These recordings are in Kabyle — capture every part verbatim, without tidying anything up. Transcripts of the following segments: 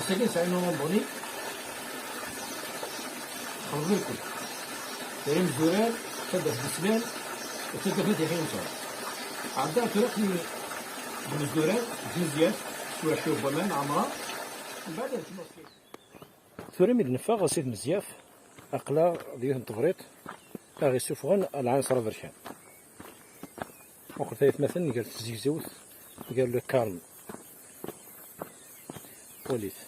Ass-agi nesɛa une randonnée. Xedmen-ken. Krim Zurar, taddart Beslan, taddart At Yaḥya Unṣar. Ɛeddaɣ tura i Bnezduran, Tmezyaf, tura ḥkiɣ n waman, Ɛemra. Mbeɛd ad kemmleɣ. Tura mi d-neffeɣ si Tmezyaf, aql-aɣ d yiwet n tebriṭ aɣ-issufɣen Lɛinṣer Aberkan. Muqlet ay atmaten gar tzegzewt, gar le calme. Walit.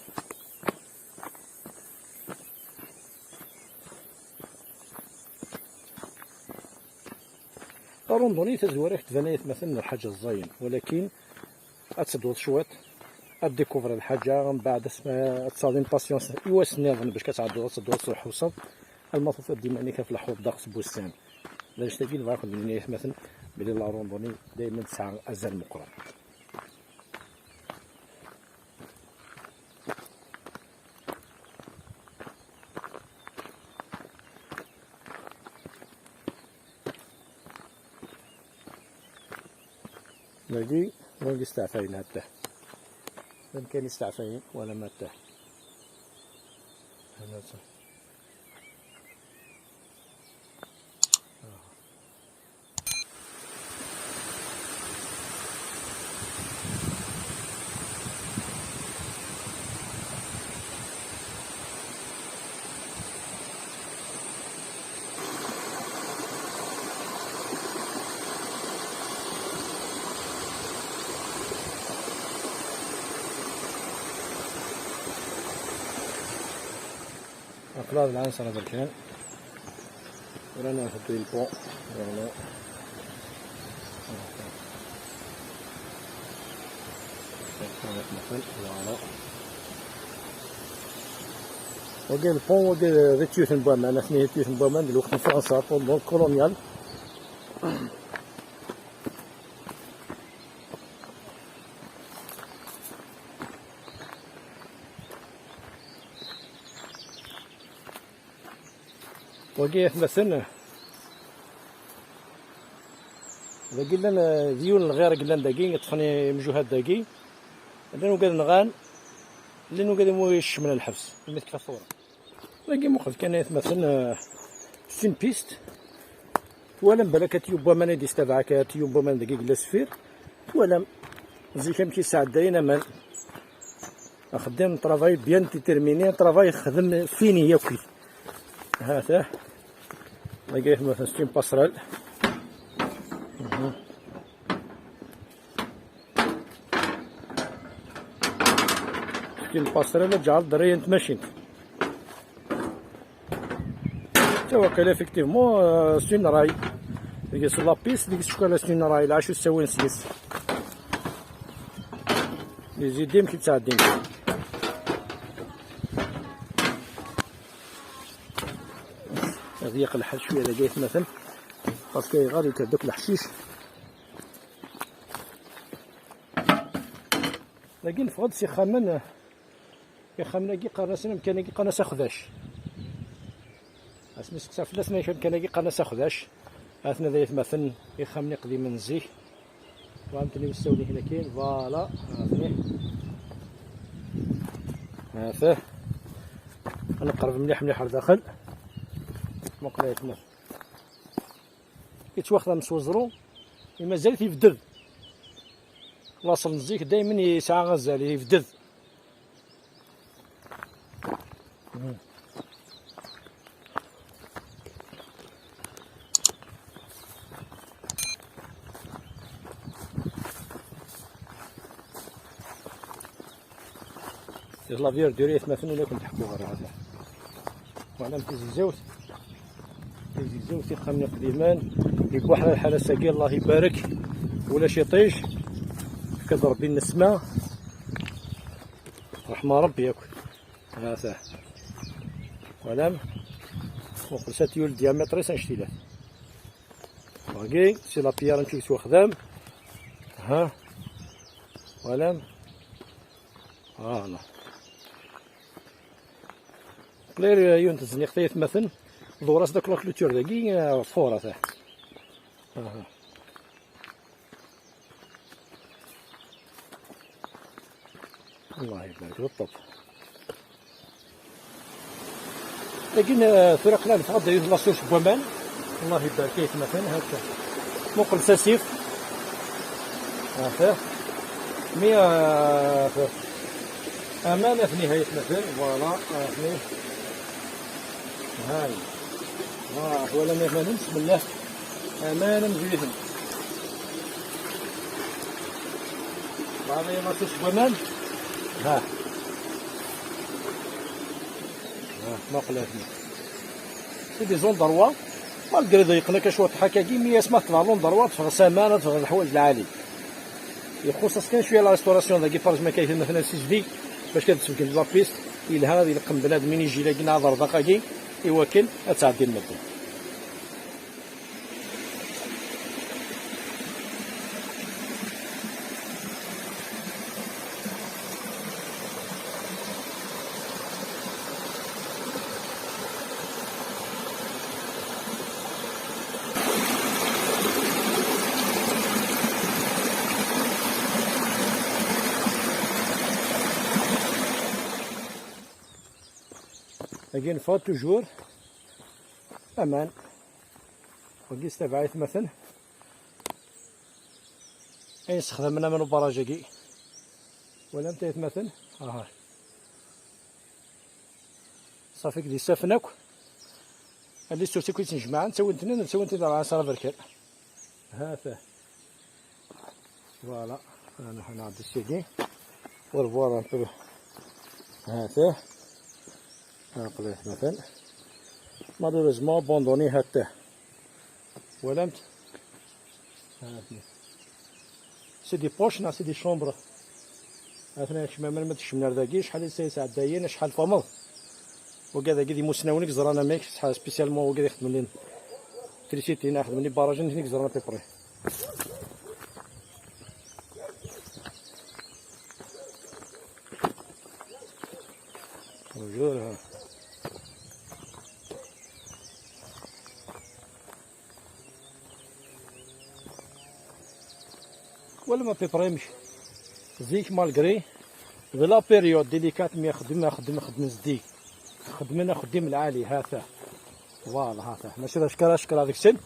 La randonnée tazwara ak-d-tban ay atmaten lḥaǧa ẓẓayen, walakin ad tedduḍ cwiṭ, ad découvrir lḥaǧa, mbeɛd asma ad tesɛuḍ une patience i wass nniḍen bac ad tɛedduḍ, ad tedduḍ ad tḥewṣeḍ, alma tufiḍ d iman-ik ɣef leḥwuḍ ddeqs n wussan. D annect-agi i nebɣa ad kent-nini ay atmaten, belli la randonnée daymen tesɛa azal meqqren. Dagi, wagi steɛfayen hatta. D amkan i steɛfayen, wala ma hatta. Hana ta. Aql-aɣ d Lɛinṣer Aberkan. Ur netteddu i le pont. Voilà. Voilà. Wagi le pont, wagi d tyutin n waman, atni tyutin n waman di lweqt n Fransa, pendant le colonial. Wagi atmaten, dagi llan, eh, d yiwen n lɣir i yellan dagi, yeṭṭfen imjuhad dagi. Llan wigad nɣan, llan wigad imu yecmen lḥebs, imi tekfa tewra. Dagi muqel kan ay atmaten, eh, c'est une piste. Twalam balak atiyub n waman i d-istabaɛ akka, atiyub n waman dagi yella sfir. Twalam zik amek i sɛeddayen aman. Axeddim, travail bien déterminé, travail xdem fini yakk. Hata. Dagi ay atmaten c'est une passerelle. Mhm. C'est une passerelle, ǧeɛl ḍriya n tmacint. Tawakal, effectivement, euh, c'est une rail. Deg-s la piste, deg-s cukala c'est une rail, lɛacu ssawin seg-s. Les idées, amek i ttɛeddin. Ad yeqleḥ cwiya dagi ay atmaten. Parce que ayɣer yekker-d akk leḥcic. Dagi neffeɣ-d s ixxamen, ixxamen-agi qqaren-asen amkan-agi qqaren-as Axdac. Asmi seqsaɣ fell-asen amek amkan-agi qqaren-as Axdac. Atna d aytmaten ixxamen iqdimen n zik. Ɣamten imessawen-ik nekin, voilà, atni. Atah. Ad neqreb mliḥ mliḥ ar daxel. Muqel aytmaten. Yettwaxdam s weẓru, i mazal-it yebded. Laṣel n zik daymen yesɛa azal, yebded. Yella la verdure atmaten ula kent-ḥkuɣ ɣer hada. Voilà, tizegzewt. Tizegzewt ixxamen iqdimen. Ibuḥra lḥal ass-agi, Allah ibarek. Ulac iṭij. Fka-d Rebbi nnesma. Ṛeḥma Rebbi yakk. Hata. Voilà. Muqel sa tyul diamètre-is annect-ilat. Wagi, c'est la pierre amek yettwaxdam. Ha. Voilà. Voilà. Qlil yiwen tezniqt ay atmaten, ḍewwer-as-d akk la clôture dagi, eh, ɣef tfurat, ah. Aha. Allah ibarek, d ṭṭef. Tagi, eh, tura aql-aɣ neffeɣ-d yiwet la source n waman. Allah ibarek, ay atmaten, ha-t-a. Muqel s asif. Ha-t-a. Mi, eh, aman, atni, ha-t-a, ay atmaten, voilà, atni. Hay. Ah, twalam iman-im, bismillah. Aman amzuyten. Bɣiɣ ma tus waman. Ha. Ha, ma qlatni. C'est des endroits, malgré ضيقنا كشوية حكاكي، mais اسمه تبع l'endroit، تفغ سامان، تفغ الحوايج العالي. يخصص كان شوية la restauration ذاكي فرج ما كاين مثلًا سي جديد باش كتسبق la piste، يلها غادي يلقم بنادمين يجي لاقي نهار دقاقي يوكل اتعدي المدة. Again, for toujours. Aman. Wagi s tabaɛit, مثلًا. Ayen sexdamen aman ubaraj-agi. Walam taytmaten? Aha. Ṣafi, d isaffen akk. Alli s tursi kul ttnejmaɛen, ttawin-ten-id, ttawin-t-id ɣer ɛasra berkan. Ha-t-a. Voilà. Ana ḥna nɛeddi sigi. Ur voir un peu. Ha-t-a. Aql-i, مثلًا. Malheureusement, abandonné, ha-t-a. Twalamt? Ha-t-a. C'est des poches, neɣ c'est des chambres. Ha-t-a, kecmamen ma tkecmem ar dagi, acḥal i sɛeddayen, acḥal fameḍ. Wagi dagi d imusnawen i yeẓran amek, spécialement wagi d ixedmen trisiti, neɣ xedmen ibarrajen, i yeẓran à peu près. Bonjour. Wala ma à peu près amek. Zik, malgré de la période délicate, mais xedmen, xedmen, xedmen zdi. Xedmen axeddim lɛali, ha-t-a. Voilà, ha-t-a. Mačči d acekra, acekra deg-sen.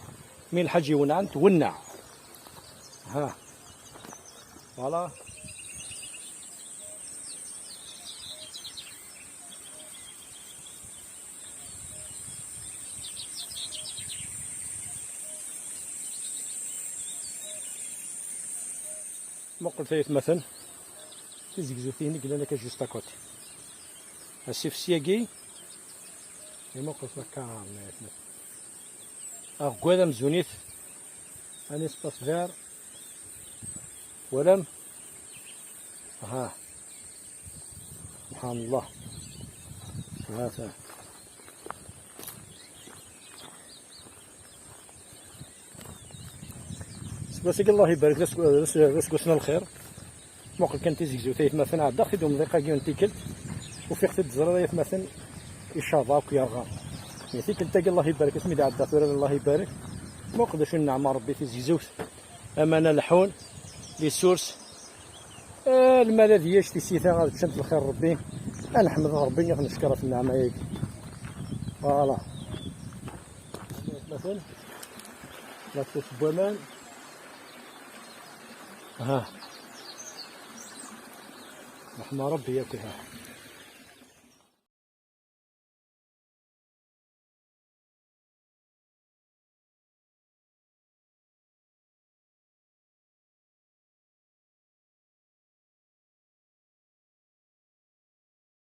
Mi lḥaǧ iwenɛen, twenneɛ. Ha. Voilà. Muqlet ay atmaten tizegzewt-nni i yellan akka juste à côté. Asif syagi, imuqel s lkaṛ, ay atmaten. Aɣeggad amzun-it, un espace vert. Twalam? Aha. Subḥan Allah. Ha-t-a. Seg wass-agi, Allah ibarek, d asg-, d asg-, d aseggas n lxir. Muqel kan tizegzewt ay atmaten, ɛeddaɣ-t-id umḍiq-agi n tikkelt. Ufiɣ-t-id ẓriɣ ay atmaten, icaḍ akk, yerɣa. Mais tikkelt-agi, Allah ibarek, asmi d-ɛeddaɣ tura, Allah ibarek. Muqel d acu n nneɛma Rebbi, tizegzewt. Aman-a leḥḥun, les sources. Ah, lmal ad yac tisita, ad ččant lxir Rebbi. Ad neḥmed Rebbi, ad t-neckeṛ ɣef nneɛma-agi. Voilà. Atmaten, la source n waman. Ha. Ṛeḥma Rebbi yakk, ha.